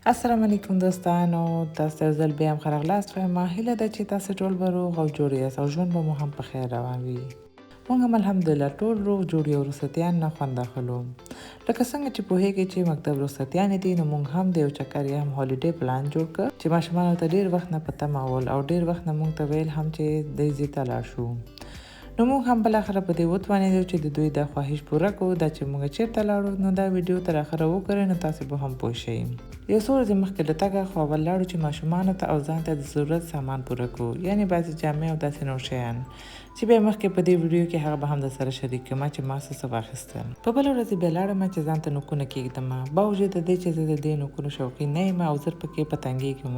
السلام علیکم دوستانو، تاسو ته یو ځل بیا هم ښه راغلاست وایم. هیله ده چې تاسو ټول به روغ او جوړ یاست او ژوند به مو هم په خیر روان وي. موږ هم الحمدلله ټول روغ جوړ یو، رخصتیان نه خوند اخلو. لکه څنګه چې پوهېږئ چې مکتب رخصتیانې دي، نو موږ هم د یو چکر یا هم holiday plan جوړ کړ چې ماشومانو ته ډېر وخت نه په تمه ول او ډېر وخت نه موږ ته ویل هم چې دې ځای ته لاړ شو. نو موږ هم بالاخره په دې وتوانېدو چې د دوی دا خواهش پوره کړو. دا چې موږ چېرته لاړو، نو دا ویډیو تر اخره وګورئ نو تاسو به هم پوه شئ. یو څو ورځې مخکې له تګه خو اول لاړو چې ماشومانو ته او ځان ته د ضرورت سامان پوره کړو، یعنې بعضې جامې او داسې نور شیان چې بیا مخکې په دې ویډیو کې هغه به هم در سره شریک کړم چې ما څه څه واخیستل. په بله ورځ بیا لاړم چې ځان ته نوکونه کېږدم. باوجود د دې چې زه د دې نوکونو شوقي نه یم او زر پکې په تنګېږم،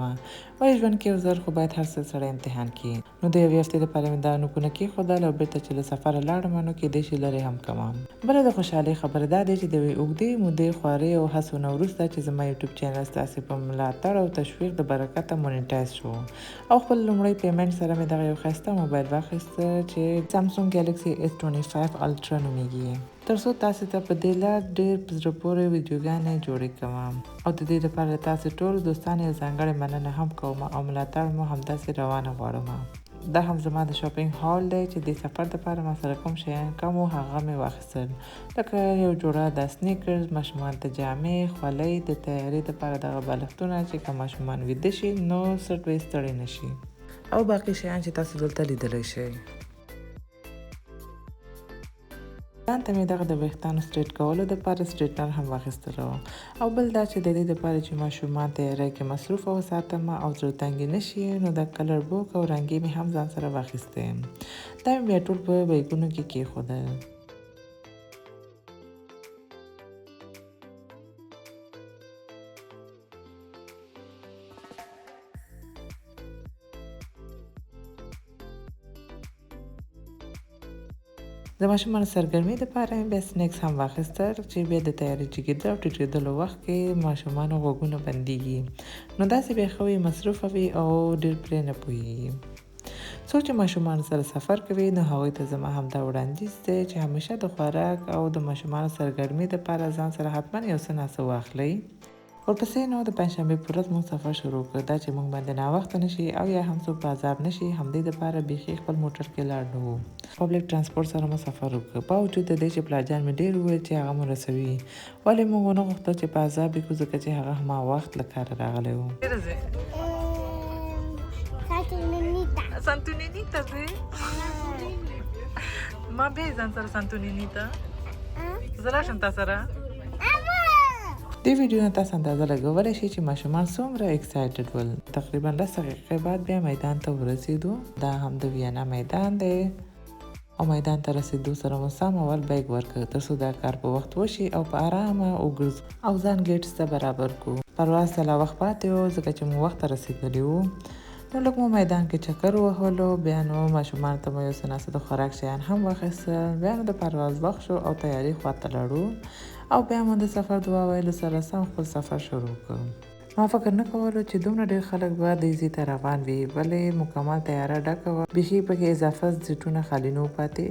وایي ژوند کې یو ځل خو باید هر څه سړی امتحان کړي. نو د یوې هفتې لپاره مې دا نوکونه کېښودل او بېرته چې له سفره لاړم نو کېدای شي لرې هم کړم. بله د خوشحالۍ خبره دا دی چې د یوې اوږدې مودې خوارۍ او هڅو نه وروسته چې زما یوټیوب چینل ستاسې په ملاتړ او تشویق د برکته monetize شو او خپل لومړی payment سره مې دغه یو ښایسته موبایل واخیست چې سامسونګ ګیلکسي S25 الټرا نومېږي، تر څو تاسې ته په دې لار ډېر په زړه پورې ویډیوګانې جوړې کوم. او د دې لپاره له تاسې ټولو دوستانو یو ځانګړې مننه هم کوم او ملاتړ مو همداسې روانه غواړم. دا هم زما د shopping haul دی چې دې سفر دپاره ما سره کوم شیان کم وو هغه مې واخیستل، لکه یو جوړه د sneakers، ماشومان ته جامې، خولۍ، د تیارې دپاره دغه بالښتونه چې که ماشومان ویده شي نو سټ به یې ستړی نه شي، او باقي شیان چې تاسو دلته لیدلی شئ. ځان ته مې دغه د ویښتانو straight کولو دپاره straightener هم واخیستلو. او بل دا چې د دې دپاره چې ماشومان تیارۍ کې مصروفه وساتم او زړه تنګې نه شي، نو د colour book او رنګې مې هم ځان سره واخیستې. دا مې بیا ټول په بیګونو کې کېښودل. د ماشومانو سرګرمۍ دپاره مې بیا snacks هم واخیستل چې بیا د تیارې جګېدلو او ټیټېدلو وخت کې ماشومانو غوږونه بندېږي، نو داسې بیا ښه وي، مصروفه وي او ډېر پرې نه پوهېږي. څوک چې ماشومانو سره سفر کوي نو هغوی ته زما همدا وړاندیز دی چې همیشه د خوراک او د ماشومانو سرګرمۍ دپاره ځان سره حتما یو څه ناڅه واخلئ. ورپسې نو د پنجشنبې په ورځ موږ سفر شروع کړ. دا چې موږ باندې ناوخته نه شي او یا هم څوک په عذاب نه شي، همدې دپاره بیخي خپل موټر کې لاړ نه وو. public transport سره مو سفر وکړ. باوجود د دې چې پلار جان مې ډېر وویل چې هغه مو رسوي، ولې موږ ونه غوښتل چې په عذاب یې کړو، ځکه چې هغه هماغه وخت له کاره راغلی و. سانتوریني ته ځې؟ ما بیا ځان سره سانتوریني ته زه راشم تا سره. دې ویډیو نه تاسو اندازه لګولی شئ چې ماشومان څومره excited ول. تقریبا 10 دقیقې بعد بیا میدان ته ورسېدو. دا هم د ویانا میدان دی او میدان ته رسېدو سره مو سم اول بیګ ورکړ تر څو دا کار په وخت وشي او په ارامه وګرځو او ځان gates ته برابر کړو. پرواز ته لا وخت پاتې و ځکه چې موږ وخته رسېدلي وو، نو لږ مو میدان کې چکر ووهلو. بیا نو ماشومانو ته مو یو څه ناڅه د خوراک شیان هم واخیستل. بیا نو د پرواز وخت شو او تیاري خواته لاړو او بیا مو د سفر دعا ویلو سره سم خپل سفر شروع کړ. ما فکر نه کولو چې دومره ډېر خلک به دې ځای ته روان وي، ولې مکمل تیاره ډکه وه، بیخي پکې اضافه سیټونه خالي نه وو پاتې.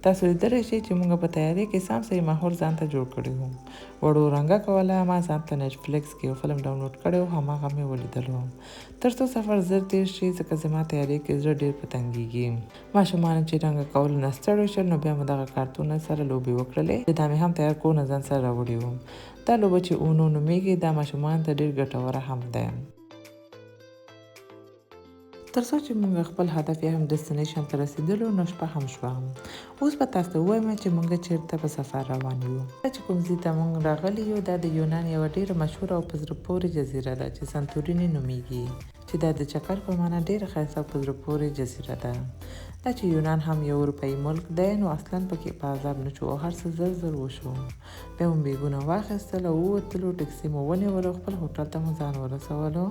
تاسو لیدلی شئ چې موږ په تیارې کې سم صحیح ماحول ځان ته جوړ کړی وو. وړو رنګه کوله، ما ځان ته نېټفلیکس کې یو فلم ډاونلوډ کړی و، هماغه مې ولیدلو تر څو سفر زر تېر شي، ځکه زما تیارې کې زړه ډېر په تنګېږي. ماشومانو چې رنګه کولو نه ستړي شول نو بیا مو دغه کارتونه سره لوبې وکړلې چې دا مې هم تیار کور نه ځان سره راوړي وو. دا لوبه چې اونو نومېږي دا ماشومانو ته ډېر ګټوره هم ده. تر څو چې موږ خپل هدف یا هم destination ته رسېدلو نو شپه هم شوه. اوس به تاسو ته ووایم چې موږ چېرته په سفر روان یو. دا چې کوم ځای ته موږ راغلي یو دا د یونان یوه ډېره مشهوره او په زړه پورې جزیره ده چې سانتوریني نومېږي، چې دا د چکر په معنا ډېره ښایسته او په زړه پورې جزیره ده. دا چې یونان هم یو اروپایي ملک دی نو اصلا پکې په عذاب نه شو او هر څه زر زر وشو. بیا مو بیګونه واخیستل او ووتلو، ټکسي مو ونیولو، خپل هوټل ته مو ځان ورسولو.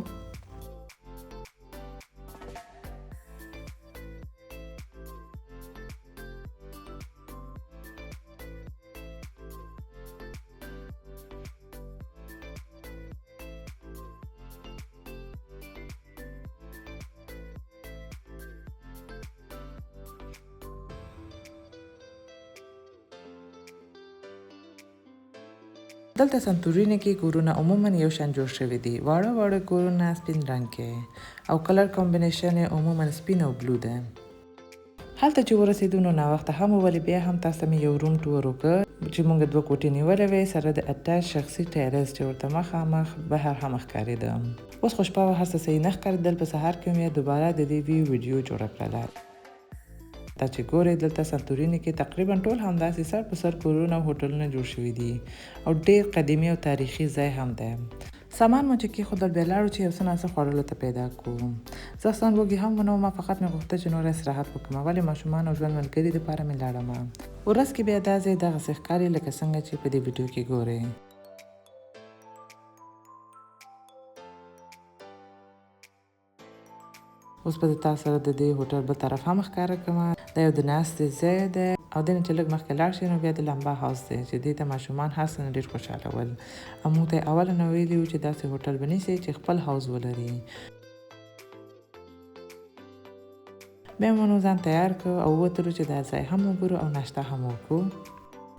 دلته سنتوریني کې کورونه عموما یو شان جوړ شوي دي، واړه واړه کورونه سپین رنګ کې او کلر کمبینیشن یې عموما سپین او بلو دی. هلته چې ورسېدو نو ناوخته هم و، ولې بیا هم تاسو ته مې یو روم ټور وکړ چې موږ دوه کوټې نیولې وې سره د اټاچ شخصي ټیرس چې ورته مخامخ بهر هم ښکارېده. اوس خو شپه وه، هر څه صحیح نه ښکارېدل. په سهار کې مې دوباره د دې ویو ویډیو جوړه کړله. دا چې ګورئ دلته سنتوریني کې تقریبا ټول همداسې سر په سر کورونه او هوټلونه جوړ شوي دي او ډېر قدیمي او تاریخي ځای هم دی. سامان مو چې کېښودل بیا لاړو چې یو څه ناڅه خوړلو ته پیدا کړو. زه اصلا وږې هم ونه وم، فقط مې غوښتل چې نور استراحت وکړم، ولې ماشومان او ژوند ملګري دپاره مې لاړم. ورځ کې بیا دا ځای دغسې ښکاري لکه څنګه چې په دې ویډیو کې ګورئ. اوس به د تاسو سره د دې هوټل بل طرف هم ښکاره کړم. دا یو د ناستې ځای دی او دې نه چې لږ مخکې لاړ شئ نو بیا د لمبا هاوس دی چې دې ته ماشومان هر څه نه ډېر خوشحاله ول او موږ ته یې اوله نه ویلي وو چې داسې هوټل به نیسئ چې خپل هاوس ولري. بیا مو نو ځان تیار کړ او ووتلو چې دا ځای هم وګورو او ناشته هم وکړو.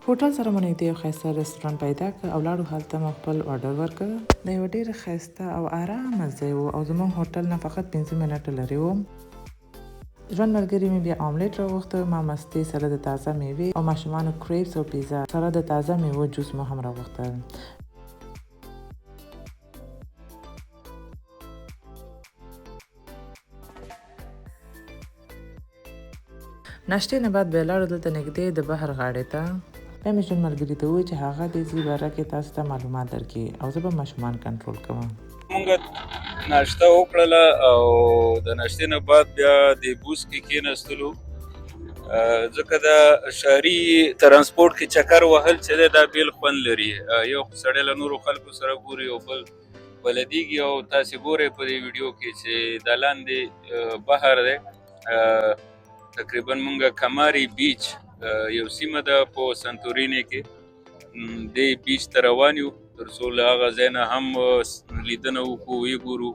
هوټل سره مو نږدې یو ښایسته رستورانت پیدا کړ او لاړو هلته مو خپل آرډر ورکړ. دا یو ډېر ښایسته او آرامه ځای و او زموږ هوټل نه فقط 5 منټه لرې و. ژوند ملګري مې بیا آملیټ راوغوښته، ما مستې سره د تازه میوې او ماشومانو کریپس او پیزا سره د تازه میوو جوس مو هم راوغوښتل. ناشتې نه بعد بیا لاړو دلته نږدې د بحر غاړې ته. بیا مې ژوند ملګري ته وویل چې هغه دې ځي باره کې تاسو ته معلومات درکړي او زه به ماشومان کنټرول کوم. مونږ ناشته وکړله او د ناشتې نه بعد بیا د بوس کې کېناستلو، ځکه د ښاري ترانسپورت کې چکر وهل چې دی دا بېل خوند لري. یو خو سړی له نورو خلکو سره ګوري او بل بلدیږي. او تاسې ګورئ په دې ویډیو کې چې دا لاندې بحر دی، تقریبا مونږ کماري بیچ یو سیمه ده په سنتوریني کې، دې بیچ ته روان یو تر څو له هغه ځای نه هم لیدنه وکړو، ویې ګورو،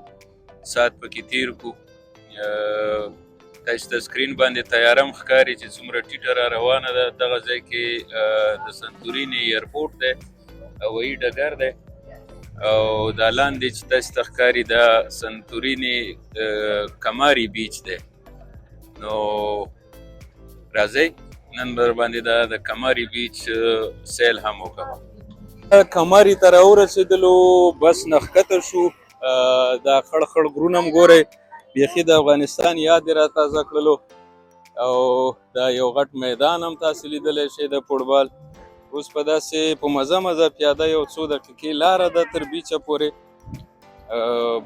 ساعت پکې تېر کړو. تاسو ته سکرین باندې طیاره هم ښکاري چې څومره ټیټه را روانه ده. دغه ځای کې د سنتوریني ایرپورټ دی، هوایي ډګر دی، او دا لاندې چې تاسو ته ښکاري دا سنتوریني کماري بیچ دی. نو راځئ نن در باندې دا د کماري بیچ سیل هم وکړم. کماري ته راورسېدلو، بس نه ښکته شو. دا خړ خړ غرونه هم ګورئ، بیخي د افغانستان یاد یې را تازه کړلو. او دا یو غټ میدان هم تاسې لیدلی شئ د فوټبال. اوس په داسې په مزه مزه پیاده یو څو دقیقې لاره ده تر بیچه پورې،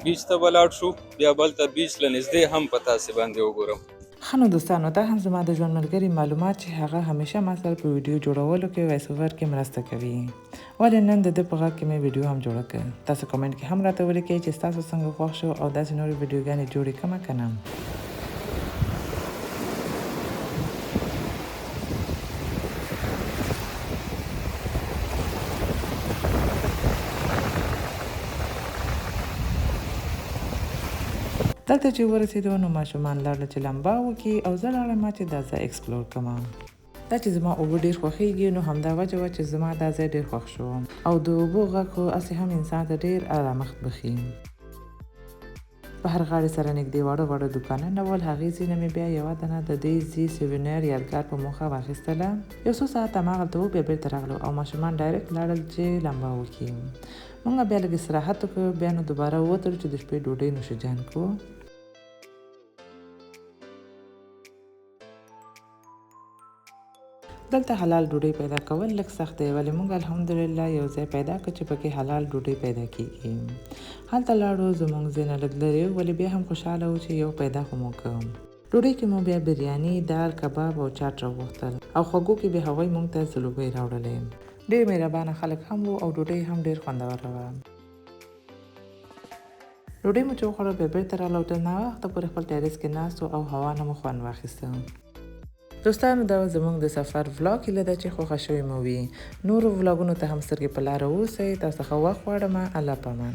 بیچ ته به لاړ شو، بیا به هلته بیچ له نږدې هم په تاسې باندې وګورم. ښه نو دوستانو، دا هم زما د ژوند ملګري معلومات چې هغه همیشه ما سره په ویډیو جوړولو کې وایس اوور کې مرسته کوي، ولې نن د ده په غږ کې مې ویډیو هم جوړه کړه. تاسو کمنټ کې هم راته ولیکئ چې ستاسو څنګه خوښ شو او داسې نورې ویډیوګانې جوړې کړمه که نه. دلته چې ورسېدو نو ماشومان لاړل چې لمبا وکړي او زه لاړم چې دا ځای اکسپلور کړم. دا چې زما اوبه ډېر خوښېږي نو همدا وجه وه چې زما دا ځای ډېر خوښ شو او د اوبو غږ خو هسې هم انسان ته ډېر ارامښت بښي. بهر غاړې سره نږدې واړه واړه دوکانونه ول، هغې ځای نه مې بیا یوه دانه د دې ځای سوینر یادګار په موخه واخیستله. یو څو ساعته هماغلته وو، بیا بېرته راغلو او ماشومان ډایرکټ لاړل چې لمبا وکړي. مونږ بیا لږ استراحت وکړو، بیا نو دوباره ووتلو چې د شپې ډوډۍ نوش جان کړو. دلته حلال ډوډۍ پیدا کول لږ سخت دی، ولې مونږ الحمدلله یو ځای پیدا کړ چې پکې حلال ډوډۍ پیدا کیږي. هلته لاړو، زمونږ ځای نه لږ لرې و، ولې بیا هم خوشحاله وو چې یو پیدا خو مو کړ. ډوډۍ کې مو بیا بریاني، دال، کباب او چاټ راوغوښتل او خوږو کې بیا هغوی مونږ ته ځلوبۍ راوړلې. ډېر مهربانه خلک هم وو او ډوډۍ هم ډېر خوندوره وه. ډوډۍ مو چې وخوړه بیا بېرته راغلو او تر ناوخته پورې خپل ټیرس کې ناست وو او هوا نه مو خوند واخیسته. دوستانو، دا زموږ د سفر ولاګ، هیله ده چې خوښه شوی مو وي. نورو ولاګونو ته هم سترګې په لاره اوسئ. تاسو ښه وخت غواړم. الله پامان.